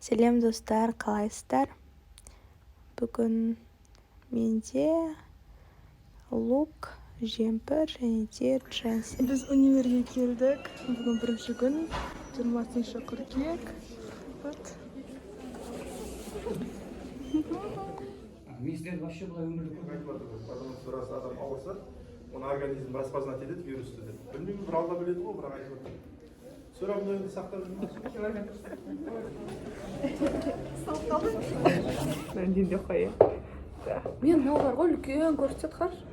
Сәлем, достар, қалайсыздар? Бүгін менде лук, жемпір және де джинсы. Біз универге келдік. Бүгін бірінші күн, 20 қыркүйек. Вот. Мен сіздерді вообще былай өмірде көрмедім. Айтып жатыр ғой, потому что раз адам ауырса, оны организм распознать етеді вирусты деп. Білмеймін, бір Алла біледі ғой, бірақ айтып жатыр. Все равно енді сақтап жүрміз. Мен мынау бар ғой, үлкен көрсетеді, қарашы.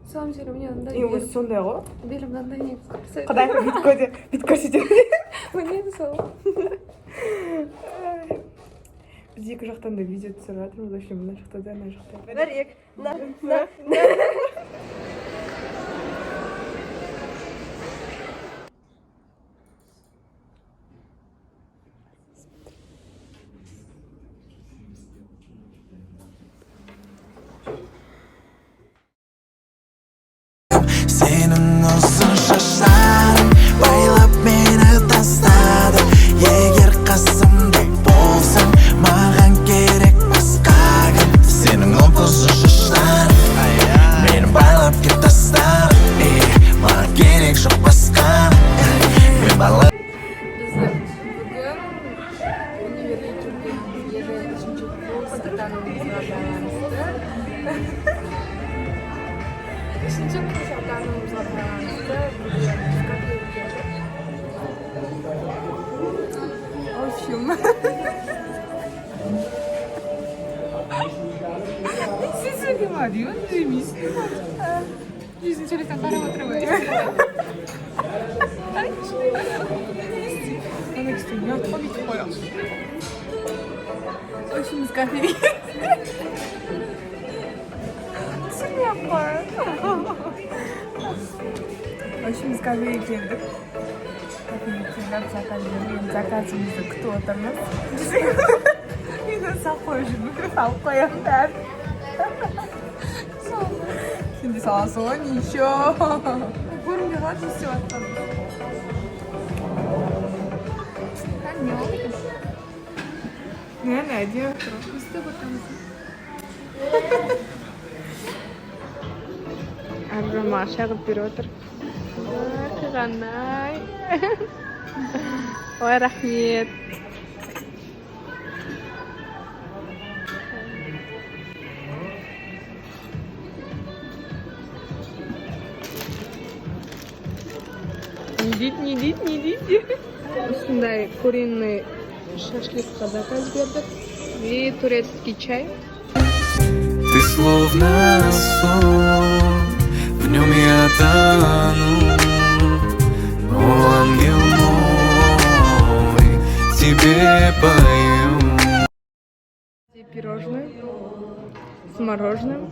На самом деле міне мынандай. И өзі сондай ғой. Белім мынандай негізі, қарасай. Құдай бүйтіп көрсетеді. Міне сол. Біз екі жақтан да видео түсіріп жатырмыз вообще, мына жақта да, ана жақта. Бір, екі, на, на, на. Сенің ұзын шаштарың байлап мені тастады. Егер қасымда болсаң, маған керек басқа кім? Сенің ұзын шаштарың мені байлап кеп тастады. Ей, маған керек жоқ басқа. Мен бала Біз бүгін универге келгенімізге үшінші курс атануымызға байланысты. Үшінші курс атануымызға байланысты бүгін кафеге келдік. В общем, сен сөйлеме деймін, үндемейсің. Жүзін сөйлесең, қарап отырамын. Ана кісі ұят қой бүйтіп қоямын. В общем, біз кафеге Түсірмей ақ қой. В общем, біз кафеге келдік. Кафеге келіп, заказ бердік. Енді заказымызды күтіп отырмыз. Мен салып қойып жүрмін. Салып қоямын бәрін. Сен де саласың ғой, ничего. Көрінбей қалады, не істеп жатқанымыз. Не болды екен? Не, не, әдемі тұр. Өстіп отырмыз. Аружан маған шай қылып беріп отыр. Қиғанай. Ой, рахмет. Не дейді, не дейді, не дейді? Осындай куриный шашлыкқа заказ бердік и турецкий чай. Ты словно сон, в нем я тону. Но ангел мой, тебе пою. Пирожное с мороженым.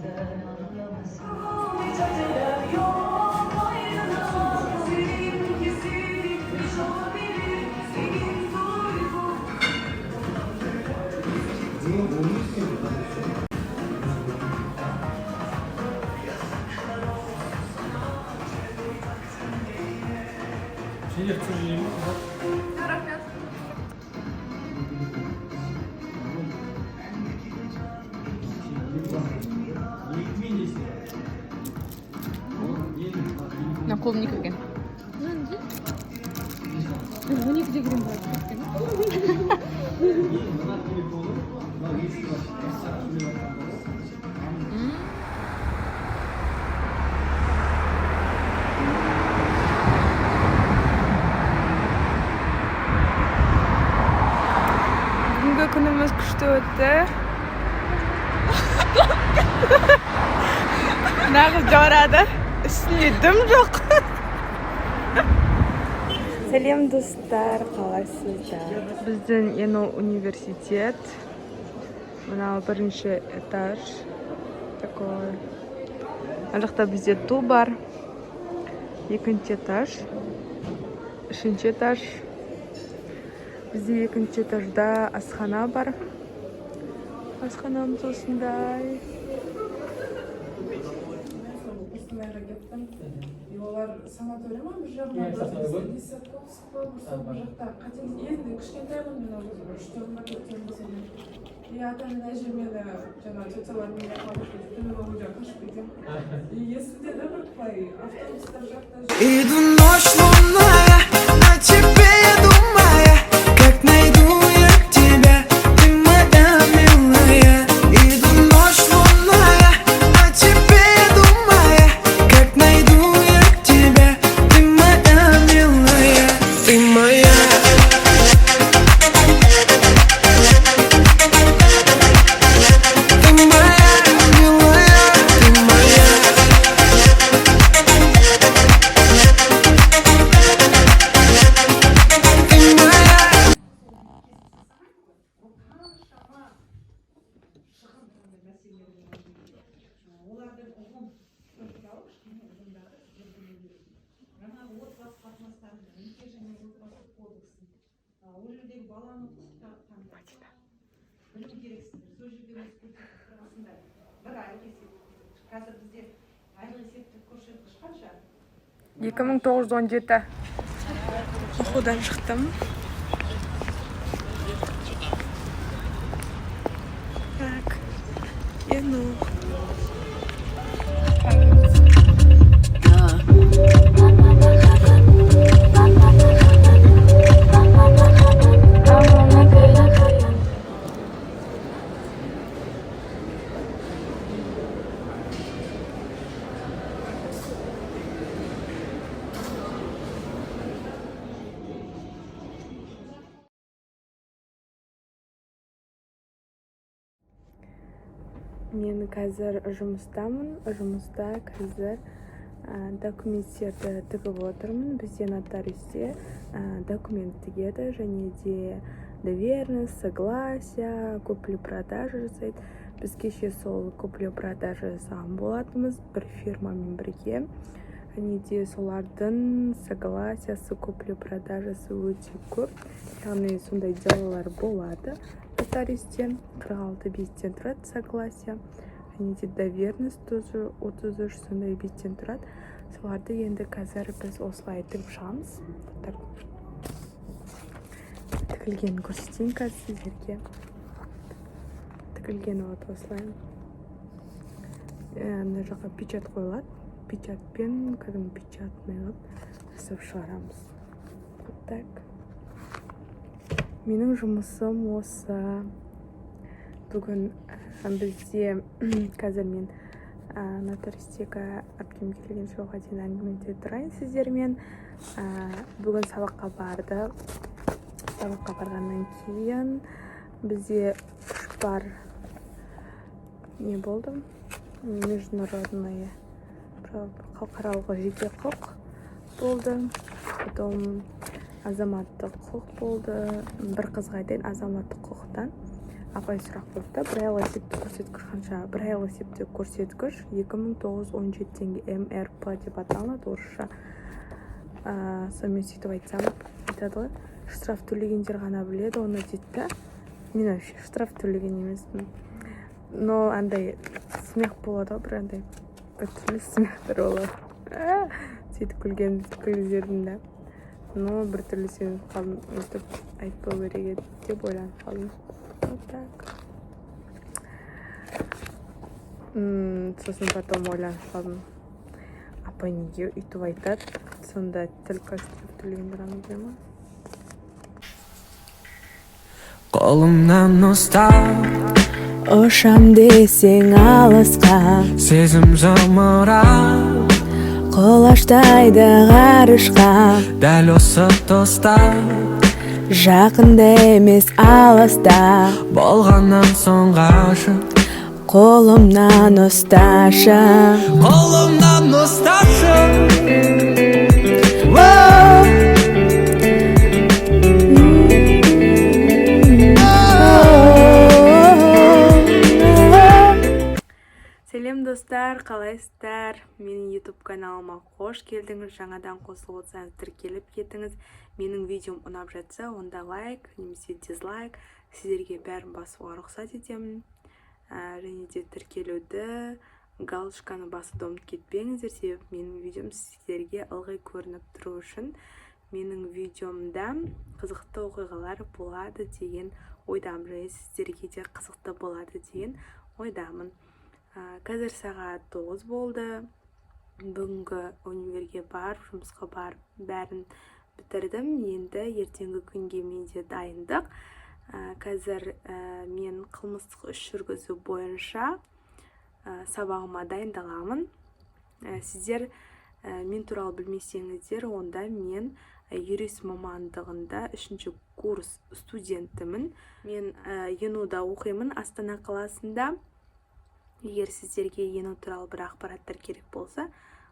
Сендер түсіріп жей ме? Рахмет. Екі мен дейсің. Мына клубника екен. 12-де кірем болады екен. Мына телефоны, мынау есік сөйлеп жатқан. Бүгінгі күніміз күшті өтті. Нағыз жаурады. Үстінде дым жоқ. Сәлем, достар, қалайсыздар? Біздің ЕНУ университет. Мынау бірінші этаж. Такой. Ана жақта бізде ту бар. Екінші этаж. Үшінші этаж. Бізде екінші этажда асхана бар. Асханамыз осындай. Осындайға кеттім. И олар санаторий ма, бір жағынан Иә, санаторий ғой. Лисаковск па, бір сол бір жақта, қателес, енді кішкентаймын мен ол кезде, бір 3-те ма, 4-те ма, сондай. И атам мен әжем мені жаңағы тетяларым қалдырып кетеді, мен ол үйден қашып кетемін. И есімде да, бір былай автобустар жақта. Иду, ночь лунная, о тебе я думая, как найду я тебя, ты моя милая. Иду, ночь лунная, о тебе я думая, как найду я тебя, ты моя милая, ты моя. Ты моя милая, ты моя. Ты моя. Қаншама шығын мәселелер, олардың ұғым туралы кішкене ұғымдарды сіздер білу керек. Жаңағы отбасы қатынастарын, неке және отбасы кодексін, ол жердегі баланың құқықтары қандай, білу керексіздер. Сол жерде өзі көрсетіп тұрғансыңдар, бір айлық есептік көрсеткіш. Қазір бізде айлық есептік көрсеткіш қанша? 2917. Оқудан шықтым. Так, енді мен қазір жұмыстамын. Жұмыста қазір документтерді тігіп отырмын. Бізде нотариусте документ тігеді және де доверенность, согласие, купли продажа жасайды. Біз кеше сол купли продажа жасаған болатынбыз бір фирмамен бірге және де солардың согласиясы, купли продажасы өте көп, яғни сондай делолар болады нотариусте. 46 беттен тұрады согласие және де доверенность тоже 33 сондай беттен тұрады. Соларды енді қазір біз осылай тігіп шығамыз. Так, тігілгенін көрсетейін қазір сіздерге. Тігілгені вот осылай. Мына жаққа печать қойылады, печатпен, кәдімгі печатный қылып жасап шығарамыз. Вот так. Менің жұмысым осы бүгін. Бізде қазір мен нотариустегі әпкем келген жоға дейін әңгімелете тұрайын сіздермен. Бүгін сабаққа барды. Сабаққа барғаннан кейін бізде үш бар не болды: международный халықаралық жеке құқық болды, потом азаматтық құқық болды. Бір қызық айтайын, азаматтық құқықтан апай сұрақ қойды да: бір айлық есептік көрсеткіш қанша? Бір айлық есептік көрсеткіш 2917 теңге, МРП деп аталынады орысша. Сонымен сөйтіп айтсам, айтады ғой, штраф төлегендер ғана біледі оны дейді да. Мен вообще штраф төлеген емеспін, но андай смех болады ғой, бір андай біртүрлі смехтер болады. Сөйтіп күлген, күліп жібердім да. Но біртүрлі сеніп қалдым, өйтіп айтпау керек еді деп ойланып қалдым. Вот так. Сосын потом ойланып қалдым, апай неге өйтіп айтады сонда, только штраф төлегендер ғана біле ма? Қолымнан ұстап, Ұшам десең алысқа, сезім зымырап, құлаштайды ғарышқа. Дәл осы тұста, Жақында емес, алыста, болғаннан соң ғашық. Қолымнан ұсташы. Қолымнан ұсташы. Воу. Сәлем, достар, қалайсыздар? Менің YouTube каналыма қош келдіңіз. Жаңадан қосылып отырсаңыз, тіркеліп кетіңіз. Менің видеом ұнап жатса, онда лайк немесе дизлайк, сіздерге бәрін басуға рұқсат етемін. Және де тіркелуді Галочканы басуды ұмытып кетпеңіздер, себебі менің видеом сіздерге ылғи көрініп тұру үшін. Менің видеомда қызықты оқиғалар болады деген ойдамын және сіздерге де қызықты болады деген ойдамын. Қазір сағат 9 болды. Бүгінгі универге барып, жұмысқа барып, бәрін бітірдім. Енді ертеңгі күнге менде дайындық. Қазір мен қылмыстық іс жүргізу бойынша сабағыма дайындаламын. Сіздер мен туралы білмесеңіздер, онда мен юрист мамандығында үшінші курс студентімін. Мен ЕНУ-да оқимын, Астана қаласында. Егер сіздерге ЕНУ туралы бір ақпараттар керек болса,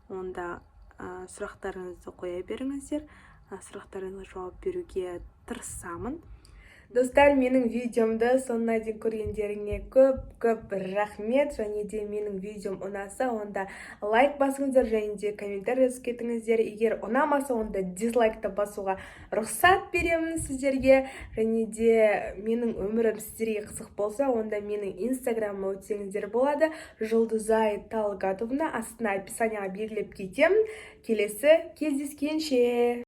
онда сұрақтарыңызды қоя беріңіздер. Сұрақтарыңызға жауап беруге тырысамын. Достар, менің видеомды соңына дейін көргендеріңе көп көп рахмет. Және де менің видеом ұнаса, онда лайк басыңыздар және де комментарий жазып кетіңіздер. Егер ұнамаса, онда дизлайкты басуға рұқсат беремін сіздерге. Және де менің өмірім сіздерге қызық болса, онда менің инстаграмыма өтсеңіздер болады, Жұлдызай Талгатовна. Астына описанияға белгілеп кетемін. Келесі кездескенше!